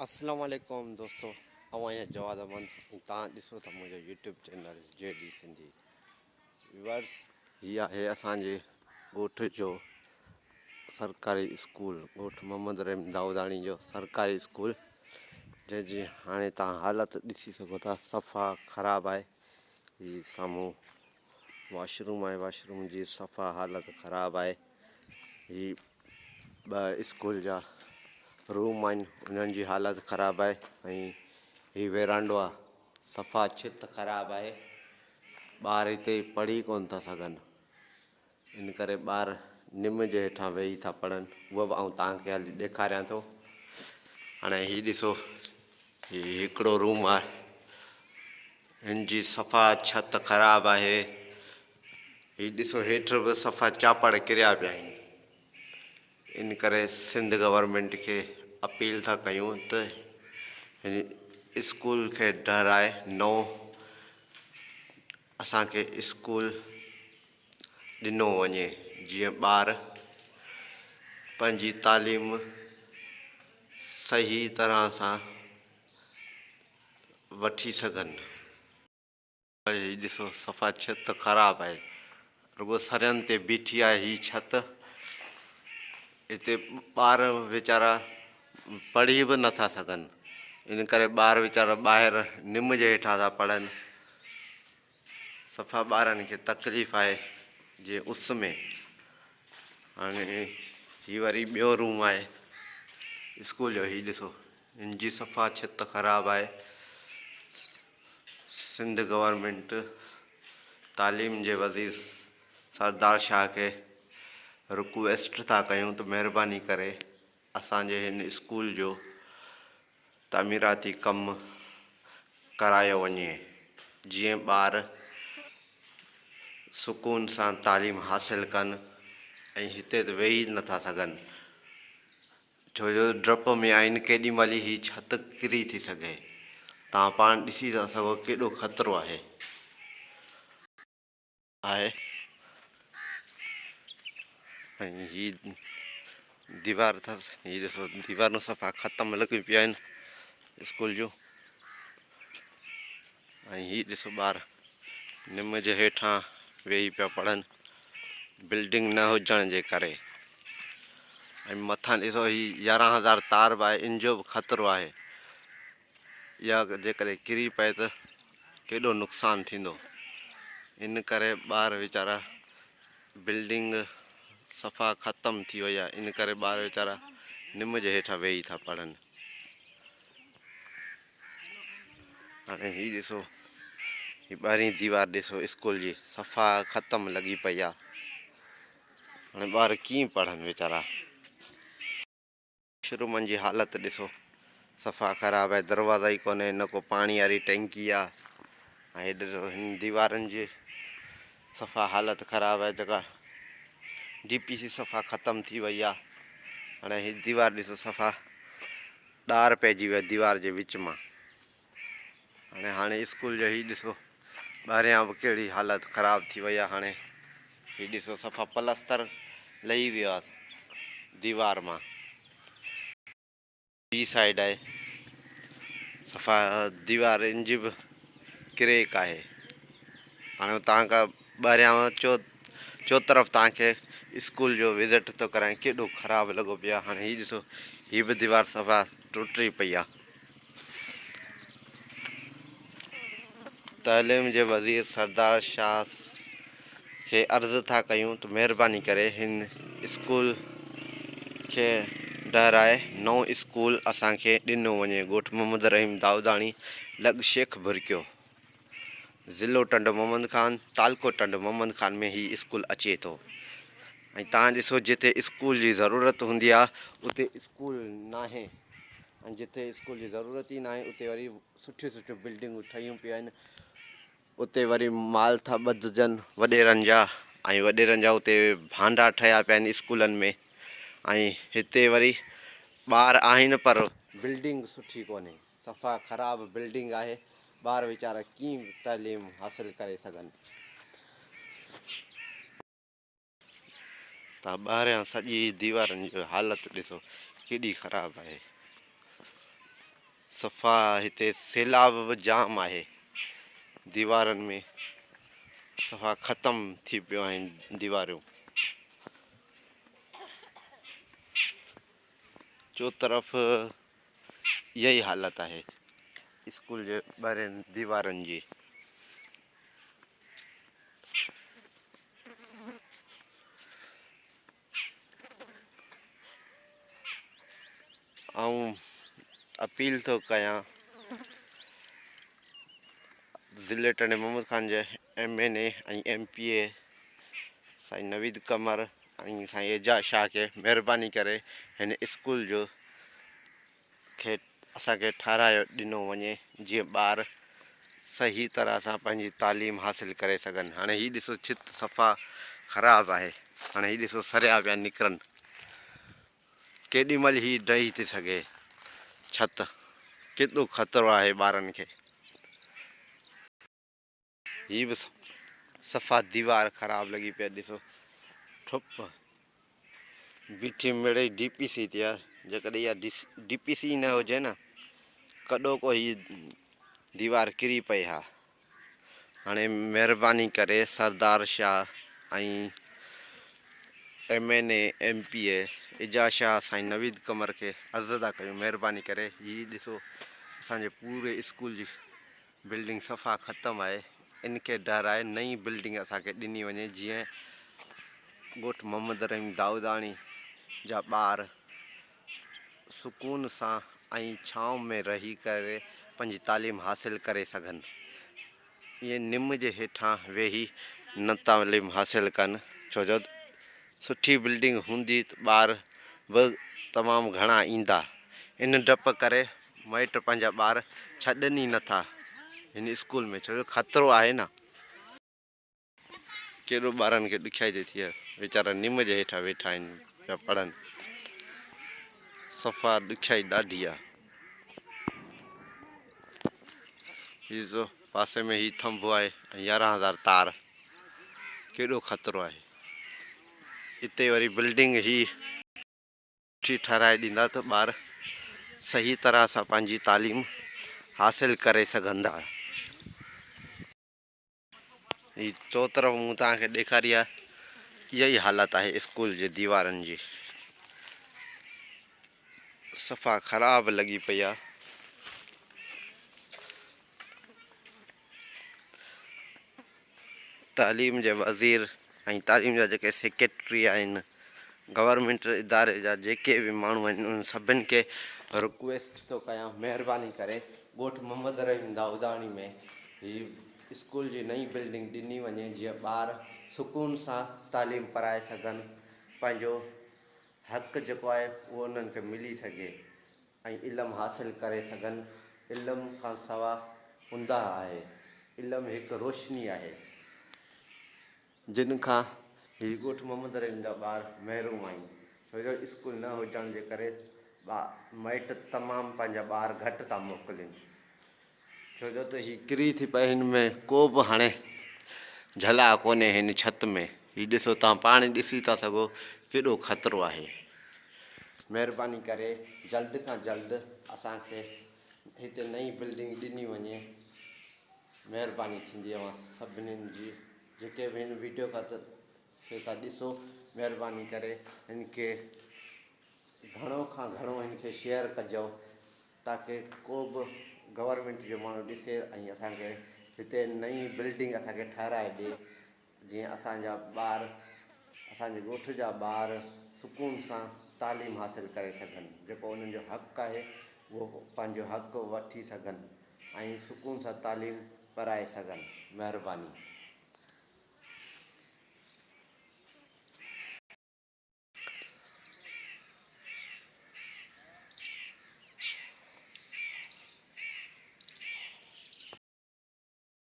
اسلام عليڪم دوستو آئون آهيان جواد احمد ۽ توهان ڏسو ٿا منهنجو YouTube channel G D Sindhi viewers هي آهي اسان جي ڳوٺ جو سرڪاري اسڪول ڳوٺ محمد رحيم دائوداڻي جو سرڪاري اسڪول جنهن جي هاڻي توهان حالت ڏسي سگهو ٿا صفا خراب آهي هي سامهون واش روم آهي واش روم جي صفا حالت خراب آهي هي ٻه اسڪول جا روم آهن انهن جي حالت خراب آهي ۽ هي ويرانڊو آهي صفا ڇت خراب آهي ٻار هتي پڙهي ڪونه ٿا سگهن ان ڪري ٻار نم جي هيٺان ويهي ٿا پڙهن اهو به آئون توهان کي هلي ڏيکاريان ٿو هاڻي هي ڏسو هي هڪڙو روم آهي هن جي صفا ڇت خراب آهي هي ڏسو هيٺ به صفا چاپڙ ڪريا پيا آهن ان ڪري سنڌ گورنمينٽ کي اپيل ٿا ڪيون ته هن اسڪول کي ڊهرائي نئون اسان کي اسڪول ڏنو وڃي جيئن ٻار پنهنجي تعليم صحيح طرح سان وٺي سگهن. هي ڏسو صفا ڇت خراب آهي رڳو سرين تي بيٺي آهي هي ڇت هتي ٻار ويچارا پڙهي به نٿا سگهن ان ڪري ٻار ويچارا ٻاهر نم جي هيٺان ٿا پڙهن صفا ٻارن کي تڪليف آهي جي اس ۾ هاڻي هي وري ٻيو روم آهي اسڪول جو هي ڏسو هن جي صفا ڇت خراب آهي سنڌ گورنمينٽ تعليم جي وزير سردار شاهه کي رڪويسٽ ٿا ڪيون ته مهرباني ڪري اسان جي هن اسڪول جو تعميراتي ڪم ڪرايو وڃي جيئن ٻار سڪون سان تعليم حاصل ڪن ۽ هتي ته ويهي نٿا سگهن ڇو جو ڊپ ۾ آهن ڪيڏي مهل هي ڇت ڪري ٿي سگهي. توهان پاڻ ڏسي ٿا سگهو ڪيڏو خطرو آهي. آهي ۽ هي ديوار اٿس هي ڏسو ديوارون صفا ختم لڳيون پيون آهن اسڪول جون ۽ هي ڏسو ٻار نم جي هيٺان ويهي پيا پڙهن بلڊنگ نه هجڻ جي ڪري ۽ مٿان ڏسو هي 11000 تار به آهي ان جو به خطرو آهي اها جيڪڏهن ڪري پئي ته ڪيڏو نقصان ٿيندو ان ڪري ٻار ويچارا بلڊنگ صفا ختم ٿي وئي آهي ان ڪري ٻار ويچارا نم جي هيٺان ويهي ٿا پڙهن هاڻي هي ڏسو هي ٻاهرين ديوار ڏسو اسڪول جي صفا ختم لڳي پئي آ هاڻي ٻار ڪيئن پڙهن ويچارا شرومن جي حالت ڏسو صفا خراب آهي دروازا ئي ڪونهي نه ڪو پاڻي واري ٽينڪي آ ۽ هي ڏسو هن ديوارن جي صفا حالت خراب آهي جيڪا ڊي پي سي صفا ختم ٿي وئي آ هاڻي هي ديوار ڏسو صفا ڏار پئجي ويو ديوار جي وچ مان. هاڻي هاڻي اسڪول جو هي ڏسو ٻاهريان به ڪهڙي حالت خراب ٿي وئي آهي هاڻي هي ڏسو صفا پلستر لهي ويو آهي ديوار مان. ٻي سائيڊ آهي صفا ديوار ان جي به ڪريڪ آهي. هاڻي اتان کان ٻاهريان چو چوطرف توهان کي اسڪول جو وزٽ ٿو ڪرايان ڪيڏو خراب لڳو پيو آهي هاڻي هي ڏسو هي به ديوار صفا ٽٽي پئي آهي تعليم جي وزير سردار شاهه کي عرض ٿا ڪيون ته مهرباني ڪري هن اسڪول کي ڊهرائي نئون اسڪول اسان کي ڏنو وڃي ڳوٺ محمد رحيم دائوداڻي لڳ شيخ ڀرڪيو ضلعو ٽنڊو محمد خان، تعلقو ٽنڊو محمد خان ۾ هي اسڪول اچي ٿو ۽ توهان ڏسو جتي اسڪول جي ضرورت هوندي آ اتي اسڪول ناهي ۽ جتي اسڪول جي ضرورت ئي ناهي اتي وري سٺيون سٺيون بلڊنگون ٺهيون پيون آهن اتي وري مال ٿا ٻڌجن وڏيرن جا ۽ وڏيرن جا اتي ڀانڊا ٺهيا پيا آهن اسڪولن ۾ ۽ هتي وري ٻار آهن پر بلڊنگ سٺي ڪونهي صفا خراب بلڊنگ آهي ٻار ويچارا ڪيئن تعليم حاصل ڪري سگهن. تان ٻاهريان سڄي ديوارن جي حالت ڏسو ڪيڏي خراب آهي. صفا هتي سيلاب به جام آهي ديوارن ۾ صفا ختم ٿي پيو آهن ديواريون چوطرف اها ئي حالت آهي اسڪول جي ٻاهرين ديوارن جي. آئون اپيل ٿو ڪيان ضلعي ٽنڊي محمد خان جي M N A ۽ M P A Sain Naveed Qamar ۽ سائين اعجاز شاهه کي مهرباني ڪري هن اسڪول جو کي اسان کي ٺهرايو ڏنو وڃي جيئن ٻار صحيح طرح سان پنهنجي تعليم حاصل ڪري سگهن هاڻي هي ڏسو ڇت صفا خراب آهي هاڻي هي ڏسو سريا پيا نڪرن ڪيڏي مهل هي ڊهي ٿي سگهي ڇت ڪيڏو خطرو آهي ٻارن کي. هي به صفا ديوار خراب لڳي پئي ڏسو ٺپ بيٺي مڙئي ڊي پي سي تي آ جيڪڏهن اها ڊي پي سي نه هجي نه ڪڏهوڪو هي ديوار ڪري پئي ها هاڻي مهرباني ڪري Sardar Shah ۽ M N A M P A Ijaz Shah Sain Naveed Qamar کي عرض ٿا ڪيون مهرباني ڪري هي ڏسو اسانجي پوري اسڪول جي بلڊنگ صفا ختم آهي ان کي ڊهرائي نئين بلڊنگ اسان کي ڏني وڃي جيئن ڳوٺ محمد رحيم دائوداڻي جا ٻار سڪون سان ۽ ڇانو ۾ رهي ڪري پنهنجي تعليم حاصل ڪري سگهن ائين نم جي هيٺان ويهي نه تعليم حاصل ڪن ڇو جو سٺي بلڊنگ هوندي ته ٻار به تمام گهڻا ايندا. ان ڊپ ڪري مائٽ پنهنجا ٻار ڇڏن ئي نٿا هن اسڪول ۾ ڇو جو خطرو آهي نه. ڪيڏو ٻارن کي ڏکيائي ٿي ٿئي ويچارا نم جي هيٺان ويٺا آهن پيا پڙهن صفا ڏکيائي ڏاڍي آهي. هي ڏسو پاسي ۾ هي ٿنڀو آهي ۽ 11000 تار ڪيڏو خطرو آهي اتي وري بلڊنگ هي سٺي ٺهرائي ڏيندا ته ٻار صحيح طرح سان پنهنجي تعليم حاصل ڪري سگهندا. هي چوطرف مون توهان کي ڏيکاري آهي اها ئي حالت آهي اسڪول جي ديوارن جي صفا خراب لڳي پئي آهي. تعليم جي وزير ۽ تعليم جا جيڪي سيڪريٽري آهن گورنمينٽ اداري جا جيڪي به ماڻهو آهن انهن سڀن کي رڪويسٽ ٿو ڪيان مهرباني ڪري ڳوٺ محمد رحيم دائوداڻي ۾ هي اسڪول جي نئين بلڊنگ ڏني وڃي جيئن ٻار سڪون سان تعليم پرائي سگهن پنهنجو حق جيڪو آهي اهو انهن کي ملي سگهي ۽ علم حاصل ڪري سگهن، علم کان سوا اونداهه آهي، علم هڪ روشني آهي. جن کان هي ڳوٺ محمد رحيم جا ٻار محروم آهن، ڇو جو اسڪول نه هجڻ جي ڪري مائٽ تمام پنهنجا ٻار گهٽ ٿا موڪلين. ڇو جو ته هي ڪري ٿي پئي هن ۾ ڪو به هاڻي جهلاء ڪونهي هن ڇت ۾ هي ڏسو توهان پاڻ ڏسي ٿا سگهو ڪيڏو خطرو آهي. مهرباني ڪري جلد کان جلد اسان کي هتي نئين بلڊنگ ڏني وڃي مهرباني ٿيندي اوهان سڀنين جي جيڪي به هن ويڊيو کي ٿا ڏسو مهرباني ڪري هن کي گهڻو کان گهڻو هن کي شيئر ڪجو تاڪه ڪو به گورنمينٽ جو ماڻهو ڏسي ۽ اسان کي هتي نئين بلڊنگ اسان کي ٺهرائي ڏي جيئن اسان جا ٻار اسان جي ڳوٺ جا ٻار سڪون سان تعليم حاصل ڪري سگهن جيڪو انهن جو حق آهي اهو پنهنجو حق وٺي سگهن ۽ سڪون سان تعليم پرائي سگهن مهرباني.